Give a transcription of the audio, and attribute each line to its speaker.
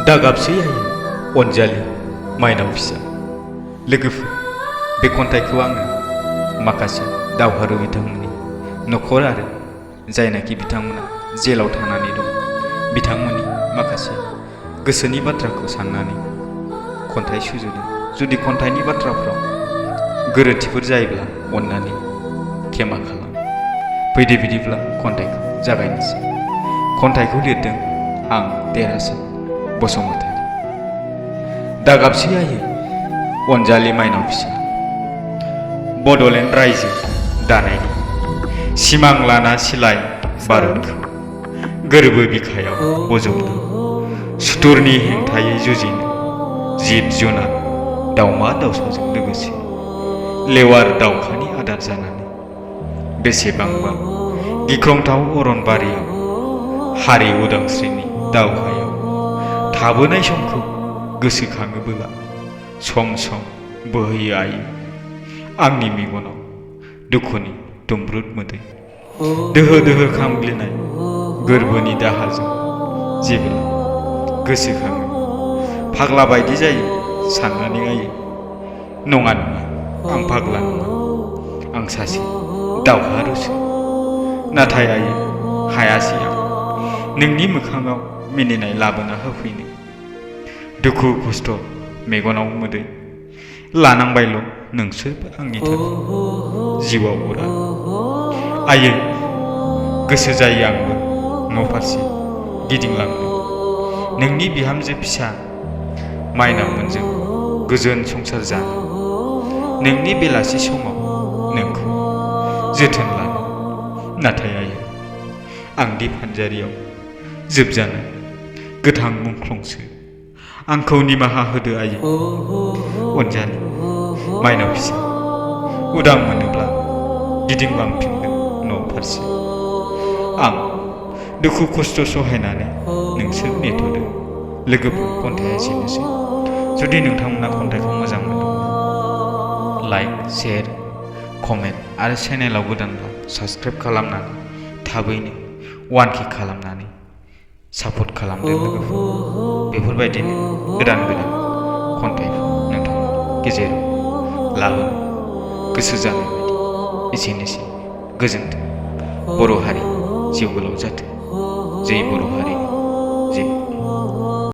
Speaker 1: दा गाबसै आयै अनजालि माइनाव फिसा लोगोफोर बे खन्थाइखौ आङो माखासे दावहारु बिथांमोननि न'खर आरो जायनाखि बिथांमोना जेलाव थानानै दं बिथांमोननि माखासे गोसोनि बाथ्राखौ साननानै खन्थाइ सुजुदों। जुदि खन्थाइनि बाथ्राफ्राव गोरोन्थिफोर जायोब्ला अननानै क्षमा खालाम। फैदो बिदिब्ला खन्थाइखौ जागायनोसै। खन्थाइखौ लिरदों आं देरहासार बसुमतारी। दा गाबसै आयै अनजालि माइनाव फिसा बड'लेण्ड रायजो दानायनि सिमां लाना सिलाय बारुदखौ गोरबो बिखायाव बजबदों। सुथुरनि हेंथायै जुजिनो जिब जुनार दाउमा दाउसाजों लोगोसे लेवार दाउखानि आदार जानानै बेसेबांबा गिख्रंथाव अरनबारियाव हारि उदांस्रिनि दावहायाव थाबोनाय समखौ गोसोखाङोबोला सम सम बोहैयो आयै आंनि मेगनाव दुखुनि दुंब्रुद मोदै। दोहो दोहो खामग्लिनाय गोरबोनि दाहाजों जेब्ला गोसोखाङो फाग्ला बायदि जायो साननानै आयै। नङा नङा आं फाग्ला नङा, आं सासे दावहारुसो। नाथाय आयै हायासै आं नोंनि मोखाङाव मिनिनाय लाबोना होफैनो। दुखु खस्थ' मेगनाव मोदै लानांबायल' नोंसोरबो आंनि थाखाय जिउआव उरां। आयै गोसो जायो आंबो न' फारसे गिदिंलांनो नोंनि बिहामजो फिसा माइनावमोनजों गोजोन संसार जानो। नोंनि बेलासि समाव नोंखौ जोथोन लानो। नाथाय आयै आंदि फानजारियाव जोबजानाय गोथां मुंख्लंसो। आंखौ निमाहा होदो आयै अनजालि माइनाव फिसा। उदां मोनोब्ला गिदिंलांफिनगोन न' फारसे। आं दुखु खस्थ' सहायनानै नोंसोर नेथ'दो। लोगोफोर खन्थाइया एसेनोसै। जुदि नोंथांमोना खन्थाइखौ मोजां मोनदोंब्ला लाइक शेयार कमेन्ट आरो चेनेलाव गोदानब्ला साबस्क्राइब खालामनानै थाबैनो 1K खालामनानै सापर्ट खालामदो लोगोफोर। बेफोरबायदिनो गोदान गोदान खन्थाइखौ नोंथांमोननि गेजेराव लाबोनो गोसो जानाय बायदि। एसेनोसै गोजोन्थों। बर' हारि जिउ गोलाव जाथों। जै बर' हारिनि जै।